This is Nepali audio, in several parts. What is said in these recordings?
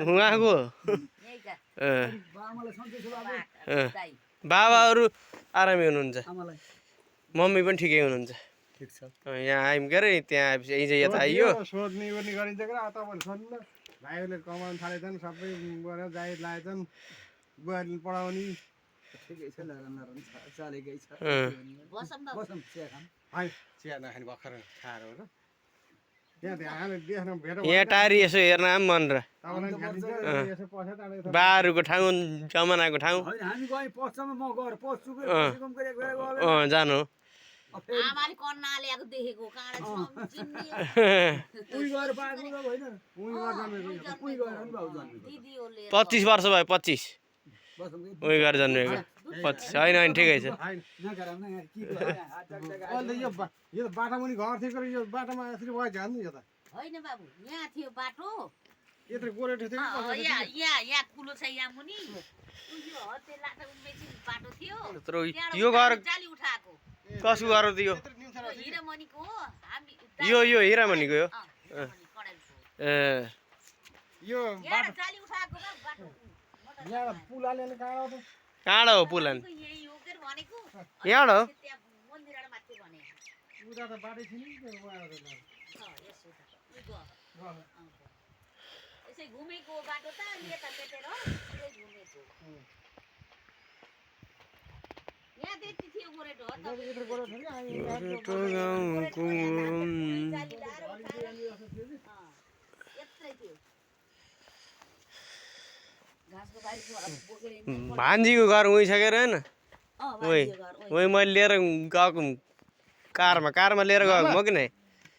उहाँको यही का बाबाहरू आरामै हुनुहुन्छ आमालाई मम्मी पनि ठिकै हुनुहुन्छ ठिक छ यहाँ आयौँ के अरे त्यहाँ आएपछि यहीँ चाहिँ यता आइयो सोध्ने ओर्ने गरिन्छ क्या तपाईँहरू सोध्नु न भाइहरूले कमाउनु थालेछन् सबै गरेर जाहिर लाएछन् बुहारीले पढाउने ठिकै छ चालेकै छ बसौँ न होइन चिया नखाने भर्खर खाएर हो र त्यहाँ हामी देख्न भेट यहाँ टारी यसो हेर्न आम मन र तपाईँलाई खालिन्छ यसो पस्यो त्यहाँबाट बाहरूको ठाउँ जमानाको ठाउँ हामी गएँ पस्छमा म गएर पस्छु जानु आमाले कन्ना ल्याएको देखेको काँडा चिन्ने उही गएर पाएको होइन उही गर्दा उही गएर पनि भाउ जानु दिदीहरूले 25 वर्ष भयो 25 उही गरेर जन्मेको 25 होइन होइन ठिकै छ नगराउन यहाँ के अहिले यो बाटामुनि घर थियो यो बाटामा यसरी भयो ध्यान यो त होइन बाबु यहाँ थियो बाटो यत्रो गोरेटो थियो कि यहाँ कुलो छ यहाँ मुनि उयो हते लाटा उमेची बाटो थियो यत्रो यो घर जाली उठाएको कसको घर हो त्यो हिरामणिको हो हामी यो हिरामणिको हो कडेलको ए यो यहाँ जाली उठाएको र बाटो यहाँ पुलाले काँडा त काँडा हो पुलान यही हो के भनेको यहाँबाट हो त्यहाँ मन्दिरबाट माथि भने उता त बाटै थियो नि त्यो उहाँहरू त। यसै घुमेको बाटो त यता पेटेर यसै घुमेको यहाँ त्यति थियो गोरेटो हो यत्रो गोरेटो थियो कि हामी गोरेटो गाउँको यत्रै थियो घाँसको बारीको बोकेर भान्जीको घर उही छ के होइन उही मैले लिएर गएको कारमा लिएर गएको म कि नै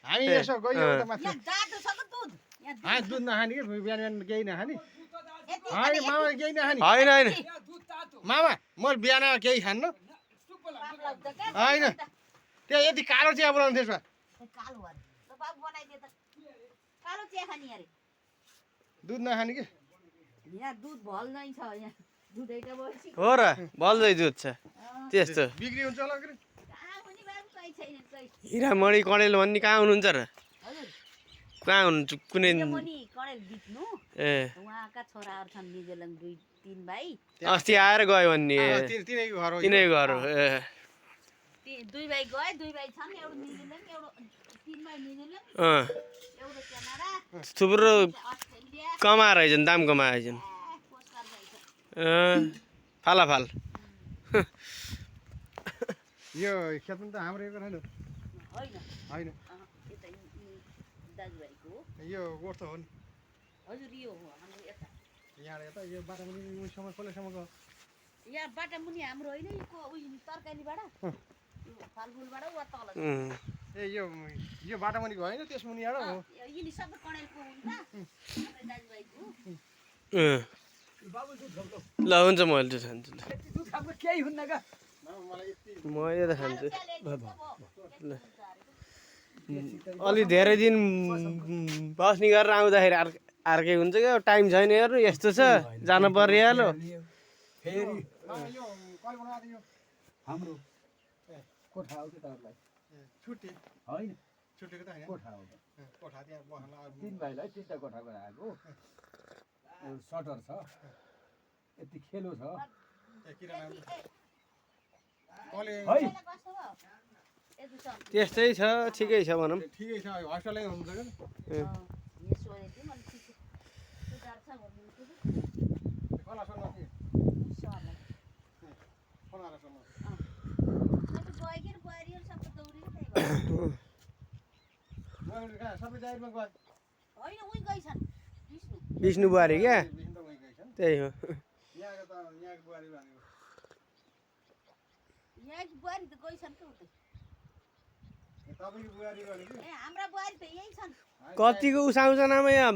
हामी यसो गयो उता माथि जातो छ कि दुध यहाँ दुध नखाने कि बिहान बिहान केही नखाने होइन मामा केही नखाने होइन होइन मामा म बिहान केही खान्न होइन त्यहाँ यति कालो चिया बनाउनु त्यसमा कालो अरे त बाबु बनाइदिए त कालो चिया खाने अरे दुध नखाने कि यहाँ दुध भल नै छ यहाँ दुध एउटा बसी हो र बल्दै दुध छ त्यस्तो बिक्री हुन्छ होला कि कहाँ पनि बाबु कहीँ छैन कहीँ हिरामणि कडेल भन्ने कहाँ हुनुहुन्छ र हजुर कहाँ हुनुहुन्छ कुनै यो मुनि कडेल बित्नु ए उहाँका छोराहरू छन् निजेलङ 2-3 भाइ अस्ति आएर गयो भन्ने तिनीको घर हो यो। तिनै घर हो ए 2 भाइ गए 2 भाइ छन् एउटा निजेलङ एउटा 3 भाइ निजेलङ अँ एउटा क्यानाडा थुप्रो अस्ट्रेलिया कमाएर आइछन् दाम कमाएर आइछन् पोस्टकार्ड भएछ फालाफाल यो खेत पनि त हाम्रो यो होइन होइन होइन यता दाजुभाइको हो यो गोठ हो नि हजुर यो हो हाम्रो यता यहाँबाट यता यो बाटो पनि उहीसम्म खोलेसम्मको यहाँ बाटा मुनि हाम्रो होइन यो उयो तरकारीबाट यो फलफुलबाट वा तल अँ ए यो बाटो पनि होइन त्यस मुनिबाट हो यिनी सबै कडेलको हुन् त हाम्रो दाजुभाइको ल हुन्छ मैले त्यो खान्छु ल दुध खाएको केही हुन्न क्या म यता खान्छु अलि धेरै दिन बस्ने गरेर आउँदाखेरि अर्कै हुन्छ क्या टाइम छैन हेर्नु यस्तो छ जानु परिहाल्यो फेरि यो कहिले बनाएको यो हाम्रो कोठा हो कि तपाईँलाई छुट्टी होइन छुट्टीको त होइन कोठा हो कोठा त्यहाँ बस्न 3 भाइलाई 3टा कोठा बनाएको सटर छ यति खेलो छ कहिले है त्यस्तै छ ठिकै छ भनौँ ठिकै छ हस्टेलै हुन्छ क्या कलासम्म खोलासम्म सबै जाहिरमा गयो विष्णु बुहारी क्या बिहान त उहीँ गएछन् त्यही हो यहाँको त यहाँको बुहारी भनेको यहाँकी बुहारी त गइछन् के उतै तपाईँको बुहारी भनेको ए हाम्रा बुहारी त यही छन् कतिको उस आउँछन् आमा यहाँ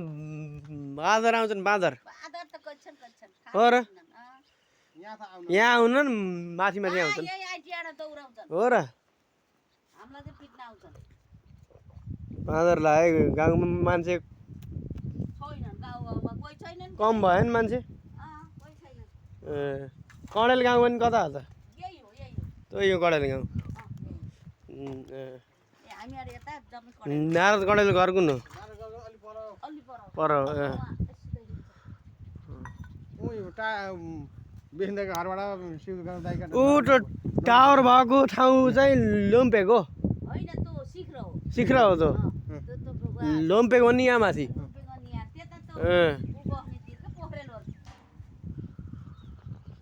बाँदर आउँछन् बाँदर आधार त गइछन् हो र यहाँ त आउनु यहाँ आउनु न माथि माथि आउँछन् यही आइटिआर दौराउँछन् हो र हामीलाई चाहिँ पिट्न आउँछन् बाँदरलाई गाउँमा मान्छे छैनन् गाउँमा कोही छैनन् कम भयो नि मान्छे कोही छैनन् ए कडेल गाउँ पनि कता हो त यही हो त्यही हो कडेल गाउँ यही। ए हामीहरू यता जम्मै कडेल नारद कडेल घर कुन हो अलि पर अलि पर पर उही बेसिन्दाको घरबाट शिवगाउँ दाइका ऊ त्यो टावर भएको ठाउँ चाहिँ लोम्पेको होइन त्यो शिखर हो शिखर हो त्यो लोम्पेको नि यहाँ माथि त्यता त ऊ बस्नेतिर के पोखरेल हो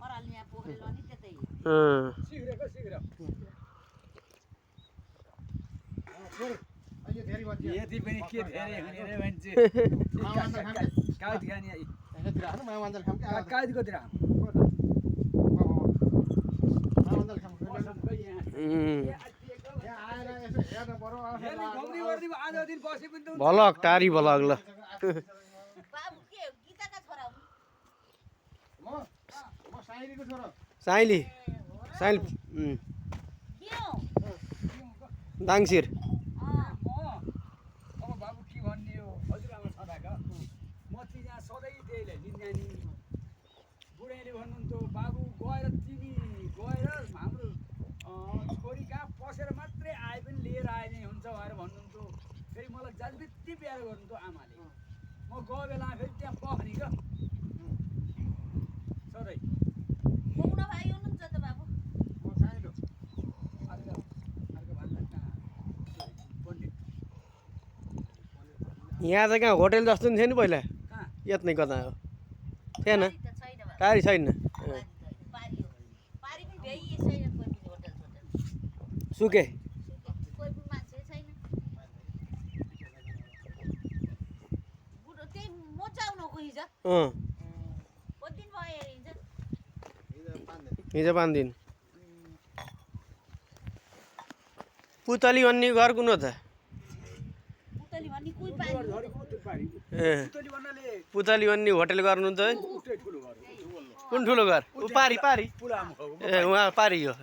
पराल यहाँ पोखरेल अनि त्यतै सिग्रेको सिग्र अहिले धेरै बजी यति पनि के धेरै हुने रे मान्छे कागज खाने यतातिर हाल्नु मामान्जल खाम के कागज कतिर मामान्जल खाम यहाँ आएर यसो हेर्न पर्यो आज दिन बसे पनि त भलक टारी भलक ल बाबु के हो गीताका छोरा हुन् म साइलीको छोरो साइली साइली के हो दाङसिर अब बाबु के भन्ने हो हजुरआमा छँदाका म चाहिँ यहाँ सधैँ त्यहीलाई निन्यानी बुढाइले भन्नुहुन्थ्यो बाबु गएर तिमी गएर हाम्रो छोरी कहाँ पसेर मात्रै आए पनि लिएर आए नै हुन्छ भनेर भन्नुहुन्थ्यो फेरि मलाई जालबित्ती प्यारो गर्नुहुन्थ्यो आमाले म गयो बेला फेरि त्यहाँ पख्ने क्या सधैँ बुढो भाइ हुनुहुन्छ त बाबु म साइलो अर्को भन्दा कहाँ पण्डित यहाँ चाहिँ कहाँ होटेल जस्तो नि थियो नि पहिला कहाँ यत्नै कता हो थिएन पारी त छैन बाबु टारी छैन पारी हो पारी पनि भ्याइए छैन कोही पनि होटल सोटल सुके कोही पनि मान्छे छैन बुढो त्यही मोचाउनको हिजो कति दिन भयो हिजो हिजो 5 दिन पुतली भन्ने घर कुन हो त पुतली भन्ने कोही पारी ए पुतली भन्ने होटेल गर्नुहुन्छ है कुन ठुलो घर ऊ पारी पारी ए उहाँ पारी हो ए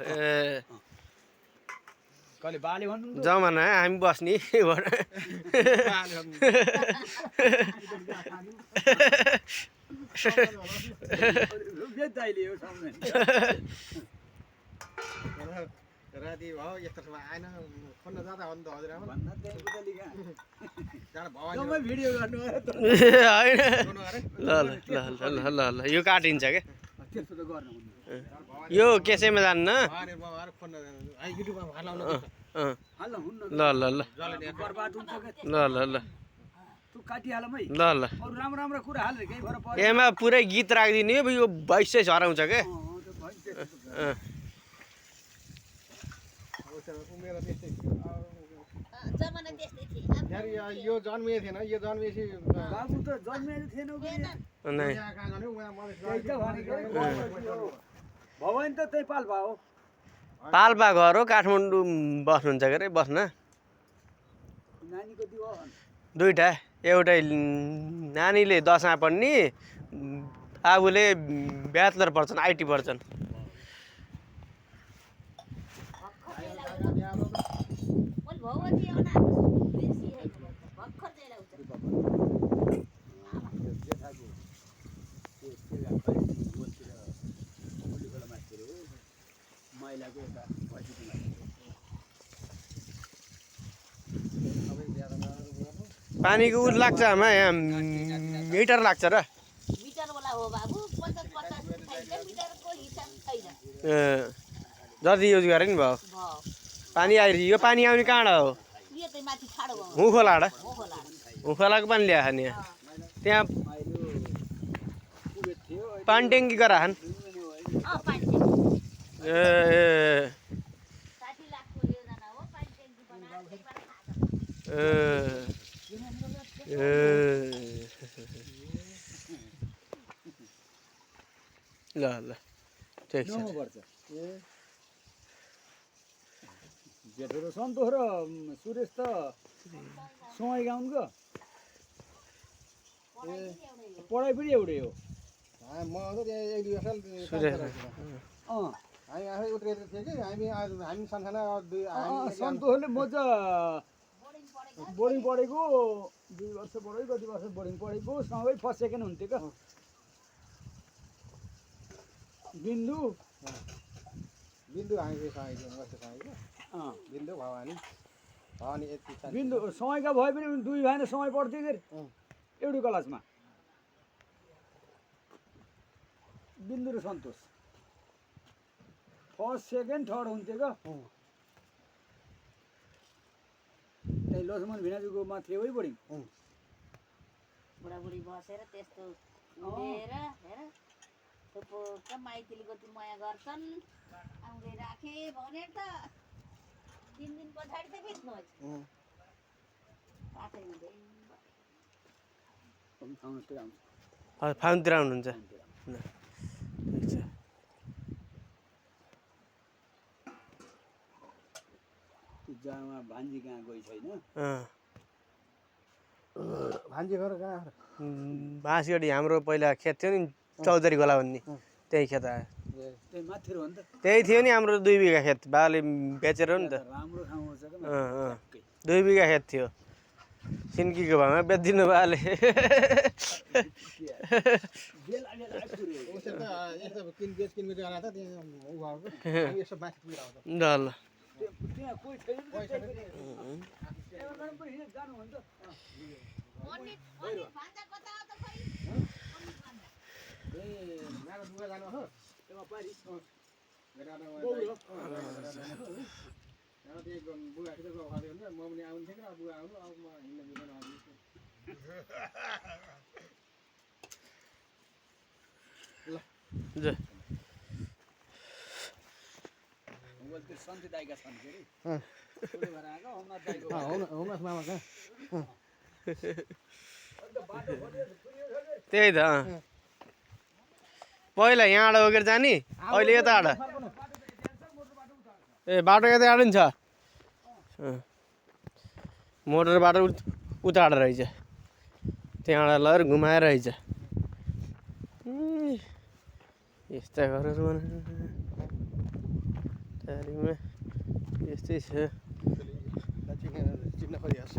कहिले बाले भन्नु जमाना हामी बस्ने बेच्दाइले हो सम्झने राति भयो यस्तो आएन खोल्न जाँदा हो नि त हजुरआमा भन्दा त्यही पुतली कहाँ जाँदा भवानी जम्मै भिडियो गर्नु होइन गर्नु अरे ल ल ल ल ल ल यो काटिन्छ क्या त्यस्तो त गर्नु हुन्न यो केसैमा जान्न भवानी म आएर खोल्न युट्युबमा हालाउन हाल्न हुन्न ल ल ल बर्बाद हुन्छ क्या ल ल ल तँ काटिहालम है ल ल अरू राम्रो राम्रो कुरा हालेर केही भएर पर्यो एमा पुरै गीत राखिदिने यो भोइस चाहिँ हराउँछ क्या त्यो भयो नि त्यस्तो त। उमेर त्यस्तै जमाना त्यस्तै थियो फेरि यो जन्मिएको थिएन यो जन्मेपछि बाबु त जन्मेर थिएन नै यहाँ कहाँ जाने उहाँ मधेस त्यही त भनेको भयो भने त त्यही पाल्पा हो पाल्पा घर हो काठमाडौँ बस्नुहुन्छ के अरे बस्न नानीको दियो दुईवटा एउटै नानीले 10मा पढ्ने बाबुले ब्याचलर पढ्छन् आइटी पढ्छन् मैले भगवती आउन बेसी भर्खर चाहिँ लाउँछ जेठाको त्यो मान्छे हो महिलाको एउटा पछिको पानीको उ लाग्छ आमा यहाँ मिटर लाग्छ र मिटरवाला हो बाबु 50 मिटरको हिसाब छैन ए जति युज गरे नि भयो पानी आइरह्यो यो पानी आउने कहाँबाट हो यो चाहिँ माथि ठाडो भयो हुखोलाबाट हो होला हुखोलाको पानी ल्याएन यहाँ त्यहाँ कुबेत थियो पानी ट्याङ्की गराछन् पानी ए 60 लाखको योजना हो पानी ट्याङ्की बनाएर ए ल ल ठिक छ पर्छ जेठो र सन्तोष र सुरेश त सँगै गाउनुको पढाइ पनि एउटै हो म त त्यहाँ 1-2 वर्ष हामी आफै उत्रेर थियौँ कि हामी सानसाना सन्तोषले मजा बोर्डिङ पढेको 2 वर्ष पढेको कति वर्ष बोर्डिङ पढेको सँगै फर्स्ट सेकेन्ड हुन्थ्यो क्या बिन्दु बिन्दु हामी सँगै थियौँ वर्ष सँगै बिन्दु भवानी अनि यति छ बिन्दु समयका भए पनि दुई भाइले समय पढ्थ्यो के एउटै क्लासमा बिन्दु र सन्तोष फर्स्ट सेकेन्ड थर्ड हुन्थ्यो क्या त्यही लक्ष्मण भिनाजुको मा थियो है बोर्डिङ बुढाबुढी बसेर त्यस्तो लिएर हेर थुप्रोका माइतीले कति माया गर्छन् आउँदै राखे भने त 3 दिन पछाडि त बेच्नु हुन्छ काठै हुँदै ठाउँतिर आउँछ फाउन्डतिर आउनुहुन्छ ल, ठिक छ। त्यो जामा भान्जी कहाँ गई छैन भान्जी घर कहाँ बाँसगढी हाम्रो पहिला खेत थियो नि चौधरी खोला भन्ने त्यही खेत आयो त्यही माथि हो नि त त्यही थियो नि हाम्रो 2 बिघा खेत बाले बेचेर हो नि त राम्रो ठाउँ हो जग्गा 2 बिघा खेत थियो सिन्कीको भाउमा बेचिदिनु बाले बेला बेला आइपुग्यो उसले त यस्तो किन गरेर त त्यहाँ उ भएको यसो माथि पुगेर आउँछ ल ल त्यहाँ कोही छैन नि त त्यही पनि एउटा पनि हिँडेर जानु हो नि त अनि भान्जा कता हो त खै ए नारा दुगा जानु हो त्यहाँ पारी बुवा खिचेर गयो भने म पनि आउने थिएँ कि बुवा आउनु अब म हिँड्न मिल्दैन ल ल त्यो सन्ती दाइका छन् के अरे ठुलो भएर आएको होमनाथ दाइको होमनाथ मामा कहाँ त्यही त पहिला यहाँबाट बोकेर जाने अहिले यताबाट ए बाटो यताबाट नि छ मोटर बाटो उताबाट रहेछ त्यहाँबाट लगेर घुमाएर रहेछ यस्ता घरहरू टारीमा यस्तै छ चिन्न खोजिहाल्छ